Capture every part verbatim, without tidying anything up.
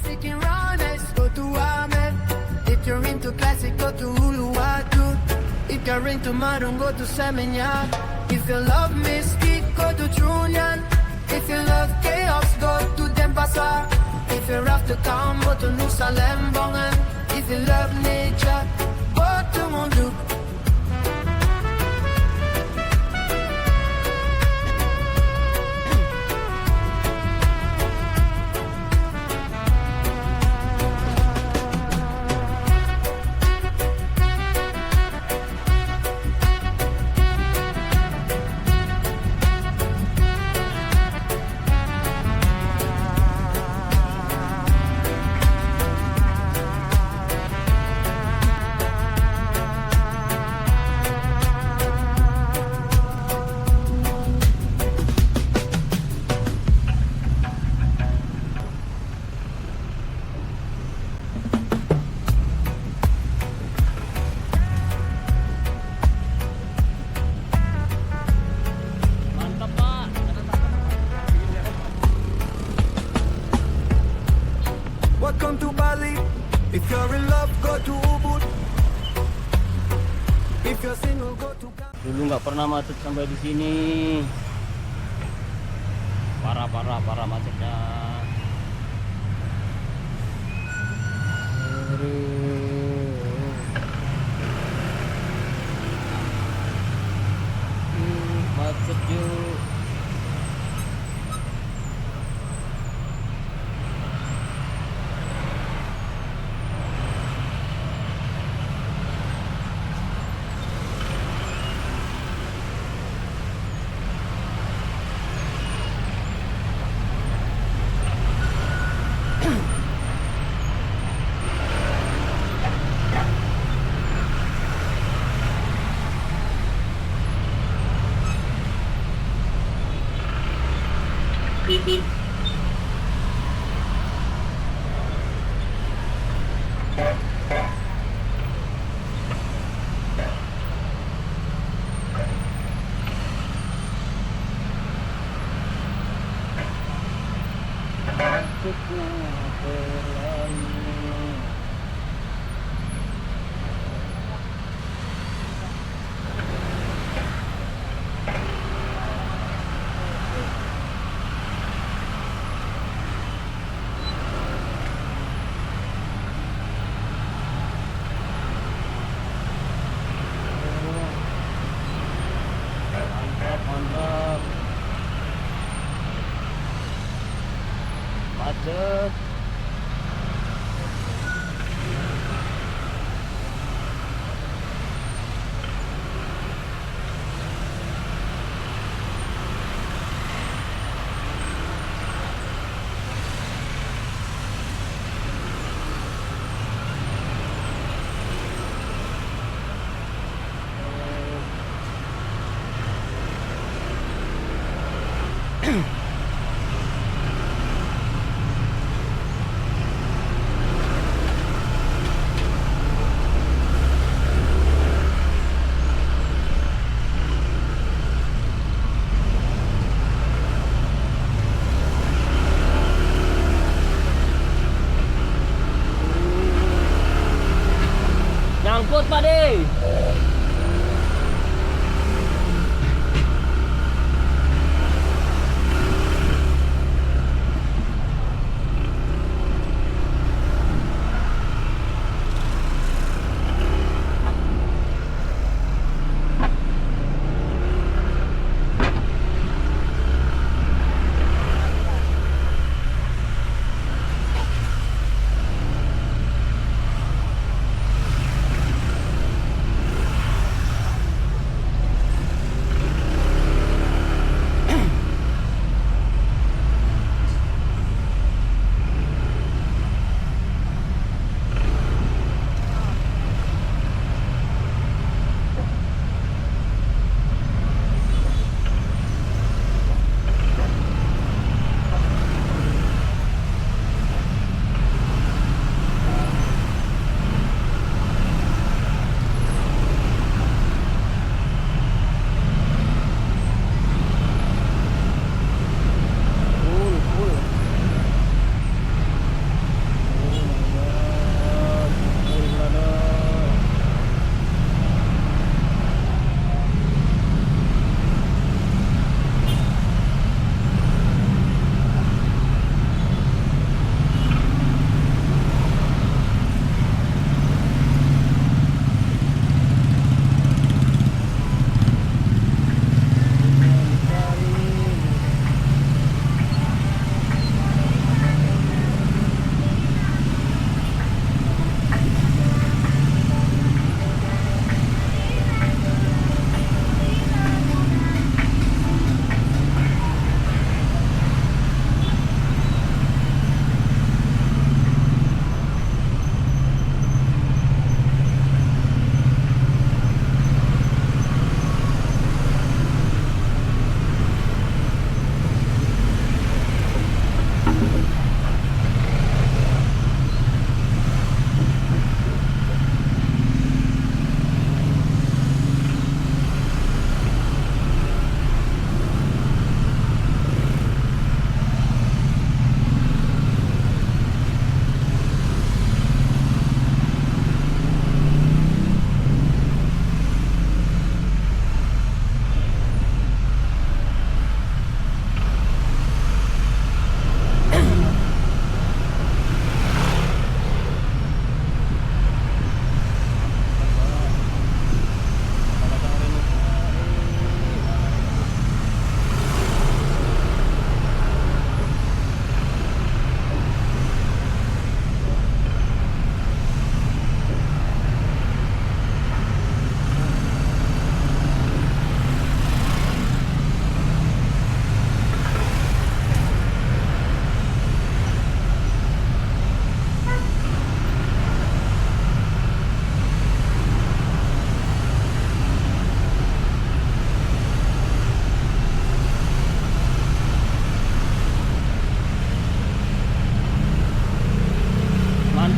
Seeking roundness, go to Amen. If you're into classic, go to Uluwatu. If you're into modern, go to Seminyak. If you love Mystic, go to Trunyan. If you love chaos, go to Denpasar. If you're after calm, go to Nusa Lembongan. If you love nature, go to Wonju. Mantap, Pak. Welcome to Bali. If you're in love, go to Ubud. If you're single, go to Ghana. Dulu nggak pernah macet sampai di sini. Parah, parah, parah macetnya. Aduh. Hmm, macet juga. Mantap, mantap. Macet. Nyangkut, Pak De.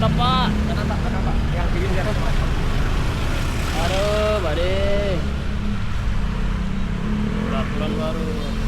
Pak. Kenapa? Kenapa? Yang bikin dia. Aduh, badai. Peraturan baru.